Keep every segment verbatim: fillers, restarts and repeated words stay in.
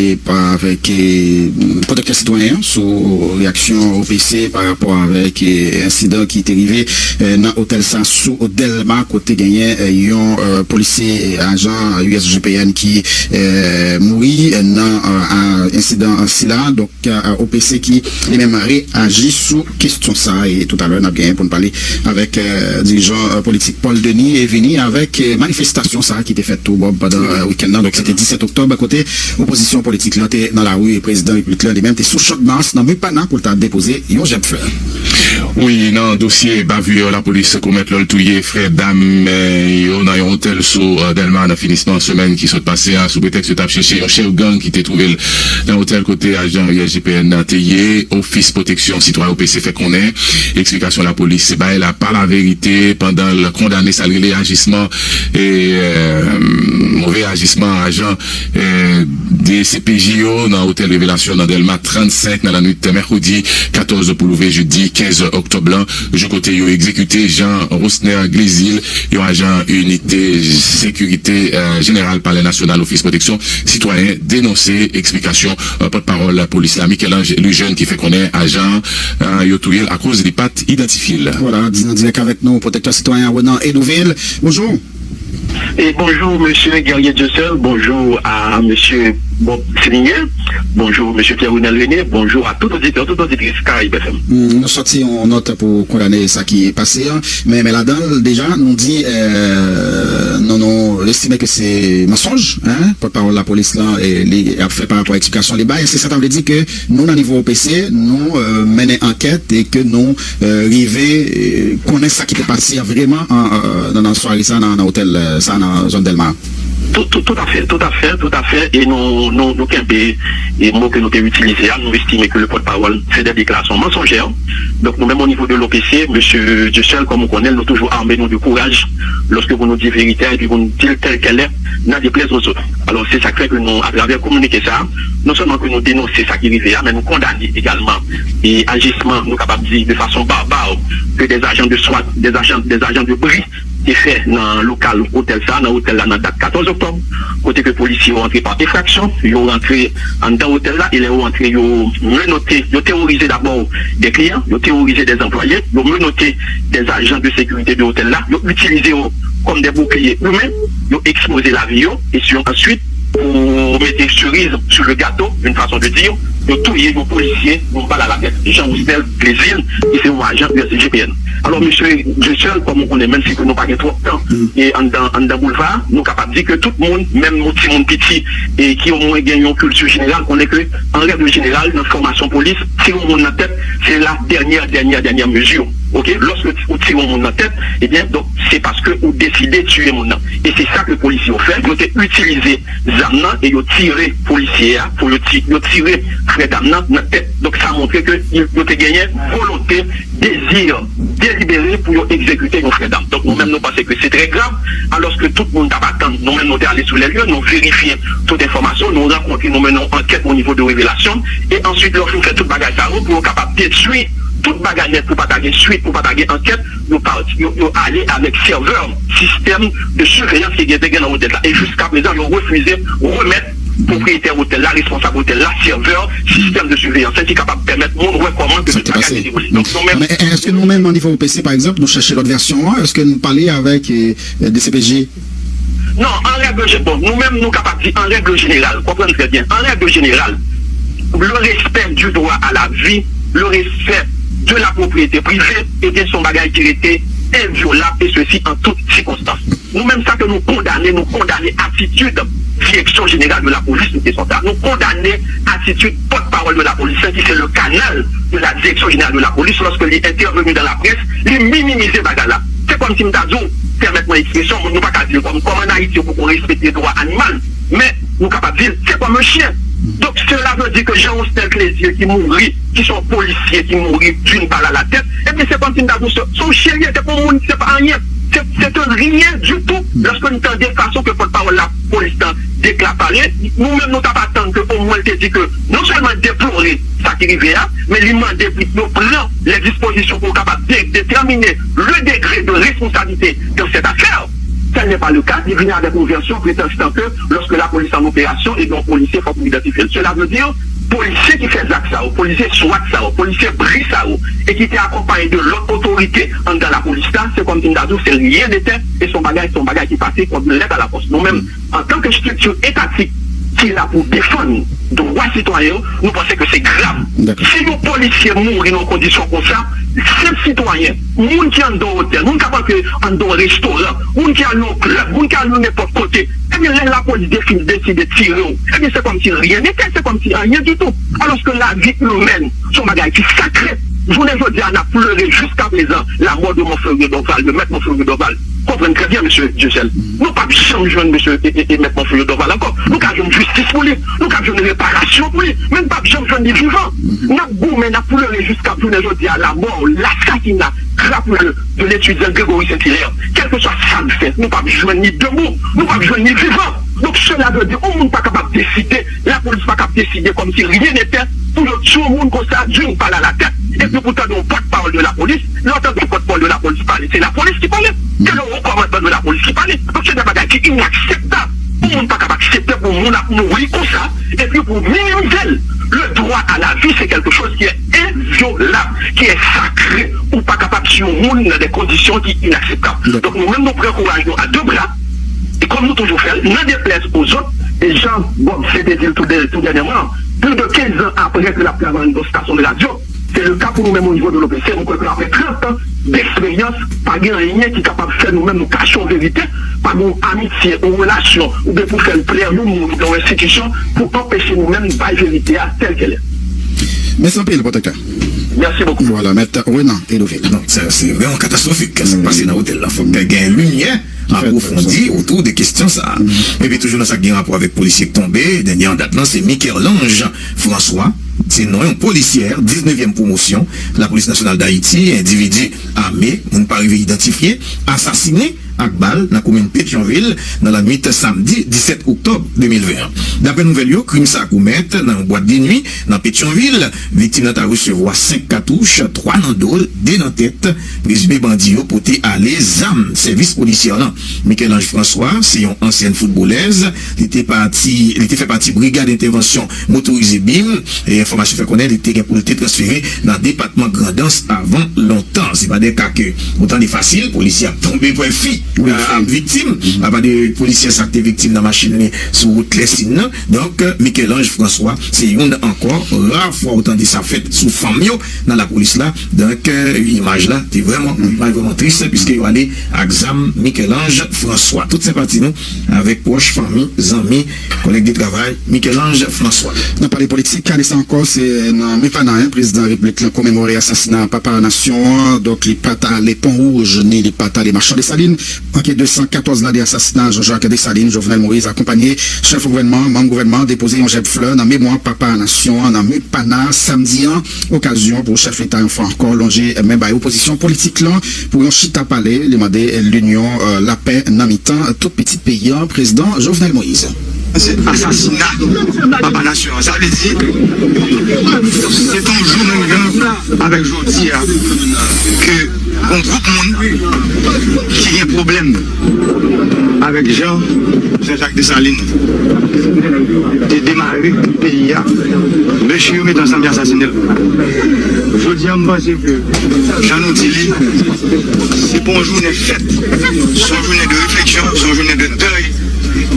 e pa avèk e, pwotektè sitwayen an sou reyaksyon O P C pa rapò avèk e, ensidan ki te rive e, nan otèl sa sou Dèlma kote genyen e, yon e, polisye e, ajan U S G P N ki e, mouri e, nan e, a- ensidan sila. Donk, e, O P C ki li menm reyaji sou kesyon sa a. E toutalè, n ap genyen pou n pale avèk e, dirijan e, politik Paul Denis e vini avèk e, manifestasyon sa a ki te fèt tou Bob pandan e, wikenn nan. Donk, se te disèt oktòb, kote opozisyon politik lan te nan lari e prezidan repiblik lan li menm te sou Chòdmas nan Mupana pou l ta depoze yon jèb flè. Wi, nan dosye bavir lapolis komèt lè l touye frè dam e, yo nan yon otèl sou e, Dèlma nan finisman semèn ki sot pase a, sou pretèks yo t ap chèche yon chèf gang ki te twouve l nan otèl kote ajan U S G P N nan te ye. Ofis Pwoteksyon Sitwayen, O P C, fè konnen eksplikasyon lapolis bay la pa laverite pandan l kondane sa l rele ajisman e e, move ajisman ajan e, D C P J yo nan otèl Revelasyon nan Dèlma trannsenk nan lannwit mèkredi katòz pou louvri jedi kenz oktòb lan, jou kote yo egzekite Jean Rosner Glezil, yon ajan inite sekirite e, jeneral Palè Nasyonal. Ofis Pwoteksyon Sitwayen denonse eksplikasyon e, pòtpawòl lapolis la, Michel-Ange Lejeune, ki fè konnen ajan e, yo touye l akoz li pa t idantifye l. Vwala, di- an dirèk avèk nou, pwotektè sitwayen Renan Edouville. Bonjou. Et bonjour, monsieur Guerrier Dieuseul. Bonjour à monsieur Bob Séligné. Bonjour, monsieur Pierre Renel René. Bonjour à tout auditeur, tout auditrice Caraïbes F M. Hmm, nou sòti yon nòt pou kondane sa ki pase an, men, men ladan l, deja, nou di, euh, nou, nou estime ke se mansonj, hein, pòtpawòl lapolis lan, e li ap fè pa rapò a eksplikasyon li bay. Èske sa ta vle di ke nou, nan nivo O P C, nou, euh, mennen ankèt e ke nou, euh, rive, euh, konnen sa ki te pase vreman an, euh, nan, nan sware sa, nan, nan otèl, euh, sa, nan zòn Dèlma? Tout, tout, tout à fait, tout à fait, tout à fait. E nou, nou, nou kenbe e mo ke nou te itilize a, nou estime ke le pòtpawòl fè de deklarasyon mansonjè. Donk nou menm o nivo de l'O P C, mesye Dieuseul, kòm ou konnen l, nou toujou ame nou de kouraj lòske pou nou di verite a epi pou nou di l tèl kèl è, n'en déplaise aux autres. Alò, se sa k fè ke nou, atravè kominike sa a, non sèlman ke nou denonse sa ki rive a, men nou kondane egalman e ajisman, nou kapab di, de fason barbare, ke des agents de SWAT, des agents, des agents de bri te fè nan lokal otèl sa, nan otèl la, nan dat katòz oktòb, kote ke polisye yo antre pa efraksyon, yo rantre anndan otèl la, e lè yo antre, yo menote, yo teworize dabò de kliyan, yo teworize de anplwaye, yo menote de ajan de sekirite de otèl la, yo itilize yo kòm de boukliye imen, yo ekspoze lavi yo, e si yo answit, pou mete seriz sou le gato, yon fason de di, yo touye yon polisye, yon bal a la tèt, Jean Roussel Plaisir, ki se yon ajan U S G P N. Alò, mesye Dieuseul, kòm ou konnen, menm si ke nou pa gen twòp tan, e anndan, anndan boulva, nou kapab di ke tout moun, menm yon timoun piti, e ki omwen gen yon kilti jeneral, konnen ke, an règ jeneral, nan fòmasyon polis, tire yon moun nan tèt, se la dènyè, dènyè, dènyè mezi. Oke? Lòske ou tire yon moun nan tèt, ebyen, donk, se paske ou deside tiye moun nan. E se sa ke polisye yo fè, yo te itilize zam nan e yo tire polisye a, pou yo ti-, yo tire frè dam nan nan tèt. Donk, sa montre ke yo, yo te genyen volonte, dezi delibere pou yo egzekite yon frè dam. Donk, nou menm, nou panse ke se trè grav, alòske tout moun t ap atann. Nou menm, nou te ale sou lè lye, nou verifye tout enfòmasyon, nou rankontre, nou mennen yon ankèt o nivo de revelasyon, e answit, lè yo fin fè tout bagay sa yo, pou yo kapab detwi tout bagay nèt, pou pa ta gen swit, pou pa ta gen ankèt, yo pati, yo, yo ale avèk sèvè sistèm de siveyans ki gen, te gen nan otèl la. E jiska prezan, yo refize remèt pwopriyetè otèl la, responsab otèl la, sèvè sistèm de siveyans ki kapab pèmèt moun wè kòman ke tout bagay te dewoule. Donk, nou menm. Men, èske nou menm, o nivo O P C, pa egzanp, nou chèche lòt vèsyon an? Èske nou pale avèk, e, e, D C P J? Non, an règ je-, bon, nou menm, nou kapab di, an règ jeneral, konprann trè byen, an règ jeneral, le respect du droit à la vie, le respect de la propriété privée, ebyen, se yon bagay ki rete envyolab, e sesi an tout sikonstans. Nou menm, sa ke nou kondane, nou kondane atitid Direksyon Jeneral de la Polis, nou te sa. Nou kondane atitid pòtpawòl de la polis, ki se le kanal de la Direction Générale de la Police, lòske li entèveni dan laprès, li minimize bagay la. Se kòmsi m ta di w, pèmèt mwen ekspresyon, nou pa ka di l kòm, kòm an Ayiti, yo poko respekte dwa animal, men nou kapab di l, se kòm yon chyen. Donk, cela veut dire que Jean Rosnel Clézier ki mouri, ki se yon polisye ki mouri d'une balle à la tête, ebyen, se kòmsi m ta di w, se, se yon chyen li ye, se pa yon moun, se pa anyen. Se, se te rien du tout. Lòske n tande fason ke pòtpawòl lapolis lan dekla-, pale, nou menm nou t ap atann ke omwen l te di ke non sèlman deplore sa ki rive a, men li mande pou yo pran les dispositions pou yo kapab de-, déterminer le degré de responsabilité dans cette affaire. Tel n'est pas le cas, li vini avèk yon vèsyon prétextant que lorsque la police en opération, ebyen, yon polisye, fòk nou idantifye l. Cela veut dire, polisye ki fè zak sa yo, polisye swat sa yo, polisye bri sa yo, e ki te akonpaye de lòt otorite anndan lapolis la, se kòmsi m ta di w, se ryen de tè, e se yon bagay, se yon bagay ki pase kòm lèt a lapòs. Nou menm, antanke estrikti etatik ki la pou defann dwa sitwayen yo, nou panse ke se grav. Si yon polisye mouri nan yon kondisyon konsa, senp sitwayen, moun ki anndan yon otèl, moun k ap antre anndan yon restoran, moun ki al nan yon klèb, moun ki al nan nenpòt kote, ebyen, lè lapolis defini, deside tire w, ebyen, se kòmsi ryen nete, se kòmsi anyen ditou. Alòske lavi imèn, se yon bagay ki sakre. Jounen jodi a, n ap pleure jusqu'à présent la mort de Monferrier Dorval, de Maître Monferrier Dorval. Konprann trè byen, mesye Dieuseul. Nou p ap janm jwenn mesye e, e, e Maître Monferrier Dorval ankò. Nou ka jwenn jistis pou li, nou ka jwenn reparasyon pou li, men n p ap janm jwenn li vivan. N ap goumen, n ap pleure jusqu'à jounen jodi a, la mort, l'assassinat crapuleux de l'étudiant Grégory Saint-Hilaire. Kèlkeswa sa n fè, nou p ap jwenn li debou, nou p ap jwenn li vivan. Donk, cela veut dire, yon moun pa kapab deside, lapolis pa kab deside kòmsi ryen nete pou yo tiye yon moun konsa, d'une balle à la tête, epi pou tande yon pòtpawòl de lapolis, lè w tande yon pòtpawòl de lapolis pale, se lapolis ki pale, se le haut commandement de la police ki pale. Donk, se de bagay ki inakseptab. Yon moun pa kab aksepte pou yon moun ap mouri konsa, epi pou minimize l. Le droit à la vie, c'est quelque chose qui est inviolable, qui est sacré. Ou pa kapab tiye yon moun nan de kondisyon ki inakseptab. Donk, nou menm, nou pran kouraj nou a de bra, e kòm nou toujou fè l, n'en déplaise aux autres, e jan Bob Sent te di l tou dè-, tou dènyèman, plis de kenz an apre ke l ap travay anndan stasyon de radyo, se le ka pou nou menm o nivo de l'O P C, nou kwè ke apre trant an d'eksperyans, pa gen anyen ki kapab fè nou menm nou kache yon verite, pa gen yon amitye, yon relasyon, oubyen pou fè l plè yon moun oubyen yon enstitisyon, pou anpeche nou menm bay verite a tel qu'elle est. Mèsi anpil, Pòtoka. Mèsi bokou. Vwala, Mèt Renan Edouvil. Non, sa se vrèman katastwofik, sa k pase nan otèl la. Fòk gen limyè apwofondi otou de kesyon sa a. Epi toujou nan sa k gen rapò avèk polisye k tonbe, dènye an dat lan, se Michel-Ange François, se non yon polisyè, diznevyèm pwomosyon, Lapolis Nasyonal Dayiti, endividi ame, moun pa rive idantifye, asasine ak bal nan komin Petyonvil nan lannwit samdi disèt oktòb de mil ven an. Daprè nouvèl yo, krim sa a komèt nan yon bwat de nwi nan Petyonvil. Viktim nan ta resevwa senk katouch, twa nan do l, de nan tèt. Prezime bandi yo pote ale zam sèvis polisyè lan. Michel-Ange François se yon ansyèn foutbolèz. Li te pati, li te fè pati Brigad Entèvansyon Motorize, bim, e enfòmasyon fè konnen li te gen pou l te transfere nan depatman Grandans avan lontan. Se pa de ka ke ou tande fasil, polisye ap tonbe, pran fi, ap viktim. Apa de polisye sa k te viktim nan machin li sou wout Klèsin nan. Donk, Michel-Ange François, se youn ankò ra fwa ou tande sa fèt sou fanm yo nan lapolis la. Donk, imaj la te vrèman, imaj vrèman tris, piske yo ale ak zam Michel-Ange François. Tout senpati nou avèk pwòch, fanmi, zanmi, kòlèg de travay Michel-Ange François. Nan pale politik, ane sa ankò, se nan MUPANA, en, prezidan repiblik lan komemore asasina papa nasyon an. Donk, li pa t ale Pon Wouj, ni li pa t ale Machan Desalin. Manke de san katòz lane asasina Jean-Jacques Dessalines, Jovenel Moïse akonpanye chèf gouvènman, manm gouvènman, depoze yon jèb flè nan memwa papa nasyon an nan MUPANA samdi an. Okazyon pou chèf leta yon fwa ankò lonje men bay opozisyon politik lan pou yon chita pale. Li mande linyon, euh, lapè nan mitan tout pitit peyi an, prezidan Jovenel Moïse. Se asasina papa nasyon an. Sa vle di, se toujou menm jan avèk jodi a, ke yon gwoup moun ki gen pwoblèm avèk jan Jean-Jacques Dessalines te demare peyi a, mesye yo met ansanm, y asasine l. Jodi a, m panse ke, jan nou di li, se pa yon jounen fèt, se yon jounen de refleksyon, se yon jounen de dèy,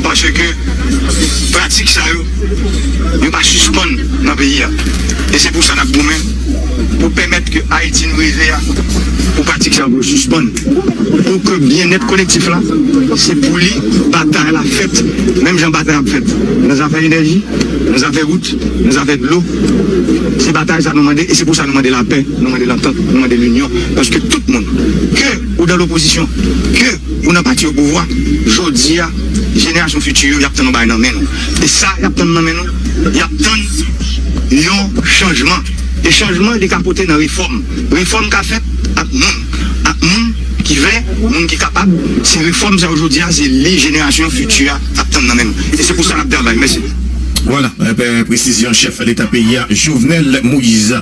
paske pratik sa yo, yo pa sispann nan peyi a. E se pou sa n ap goumen pou pèmèt ke Ayiti nou rive a, pou pratik sa yo sispann. Pou ke byennèt kolektif la, se pou li batay la fèt, menm jan batay ap fèt nan zafè enèji, nan zafè wout, nan zafè dlo. Se batay sa nou mande, e se pou sa nou mande lapè, nou mande lantant, nou mande linyon. Paske tout moun, ke ou nan lopozisyon, ke ou nan pati o pouvwa, jodi a, jenerasyon fiti yo, y ap tann yon bagay nan men nou. E sa y ap tann nan men nou, y ap tann yon chanjman. E chanjman, li ka pote nan refòm. Refòm ka fèt ak moun. Ak moun ki vle, moun ki kapab. Se refòm sa yo jodi a, se li jenerasyon fiti a ap tann nan men nou. E se pou sa n ap travay. Mèsi. Vwala, eh, presizyon chèf leta peyi a, Jovenel Moïse.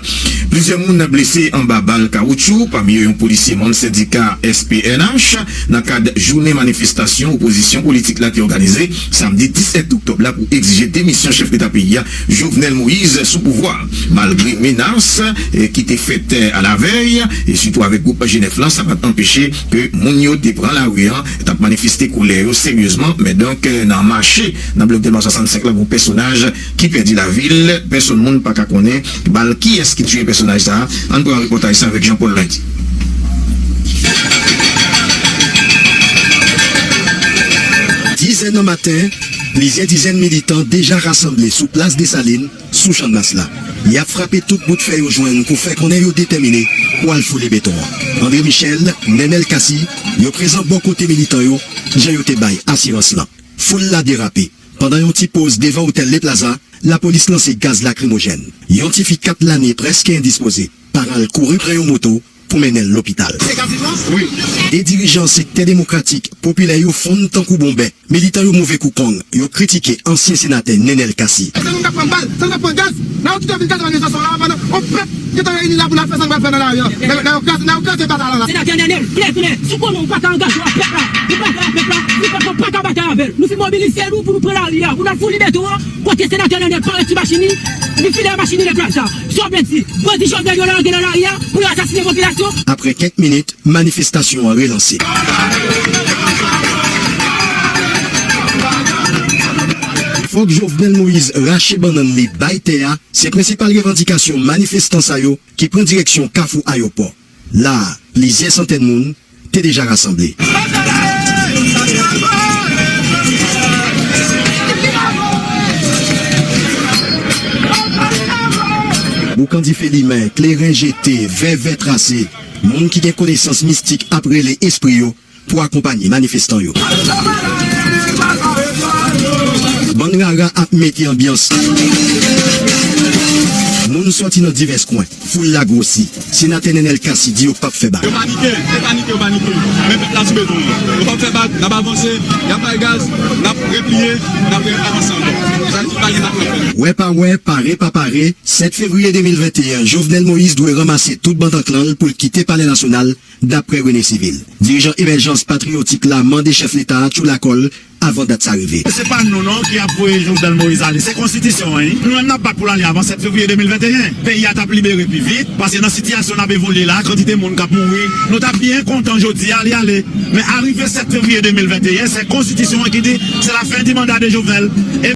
Plizyè moun blese anba bal kawoutchou, pami yo yon polisye manm sendika S P N H, nan kad jounen manifestasyon opozisyon politik la ki òganize samdi disèt oktòb la pou egzije demisyon chèf leta peyi a, Jovenel Moïse, sou pouvwa. Malgre menas, eh, ki te fèt, eh, alavèy, e sitou avèk gwoup G nèf lan, sa pa t anpeche ke moun yo te pran lari an, t ap manifeste kolè yo seryezman, men donk, eh, nan mache nan blòk Dèlma swasannsenk la, gon pèsonaj ki pèdi lavi l, pèsonn moun pa ka konnen bal kiyès ki tiye pèsonaj sa a. Ann pran repòtaj sa avèk Jean Paul Lundi. Dizè nan maten, plizyè dizèn militan deja rasanble sou plas Desalin, sou Channmas la. Y ap frape tout bout fè yo jwenn pou fè konnen yo detèmine pou al foule beton an. André Michel, Nenel Cassy, yo prezan bò kote militan yo, jan yo te bay asirans lan. Foul la derape. Pandan yon ti poz devan otèl Le Plaza, lapolis lanse gaz lakrimojèn. Yon tifi kat lane prèske endispoze, paran l kouri pran yon moto pou mennen l lopital. De dirijan sektè demokratik popilè yo fonn tankou bonbè. Militan yo move kou kong, yo kritike ansyen senatè Nenel Cassy. Se nou k ap pran bal, se nou k ap pran gaz. Nan yo kite vin gaz manifestasyon la, pandan yon pèp gentan reyini la pou n al fè sa n pral fè nan lari an. Nan, nan yo kraze, nan yo kraze batay la. Senatè Nenel, klè, klè, si w konnen w pa ka angaje w ak pèp la, ou batay ak pèp la, si pèp la pa ka batay avè l. Nou fin mobilize nou pou nou pran lari a, pou n al foule beton an, kote senatè Nenel parèt sou machin li, li file machin li Le Plaza. Sa w vle di, bandi Jovenel yo large nan lari a pou yo asasinen popilasyon? Apre kèk minit, manifestasyon an relanse. Fòk Jovenel Moïse rache bannann li bay tè a, se prensipal revandikasyon manifestan sa yo ki pran direksyon Kafou Ayopò. La a, plizyè santèn moun te deja rasanble. Boukan dife limen, kleren jete, vèvè trase, moun ki gen konesans mistik ap rele espri yo pou akonpanye manifestan yo. Bann rara ap mete anbyans. Moun sòti nan divès kwen. Foul la gwosi. Senatè Nenel Cassy di yo p ap fè bak. Yo panike, yo panike, yo panike. Men pèp la sou beton an. Yo p ap fè bak, n ap avanse, y ap bay gaz, n ap repliye, n ap avanse ankò. Sa di pa gen bak n ap fè. Wè pa wè, pare pa pare, sèt fevriye de mil venteyen, Jovenel Moïse dwe ranmase tout bantan klan l pou l kite Palè Nasyonal, dapre René Civil. Dirijan Emèjans Patriyotik la mande chèf leta a tchoul akò l avan dat sa rive. Se pa nou non ki ap voye Jovenel Moïse ale, se konstitisyon an, wi. Nou menm n ap bat pou l ale avan sèt fevriye de mil venteyen. Peyi a t ap libere pi vit, paske nan sitiyasyon n ap evolye la, kantite moun k ap mouri, nou t ap byen kontan jodi a li ale. Men arive sèt fevriye de mil venteyen, se konstitisyon an ki di se la fen di manda de Jovenel. E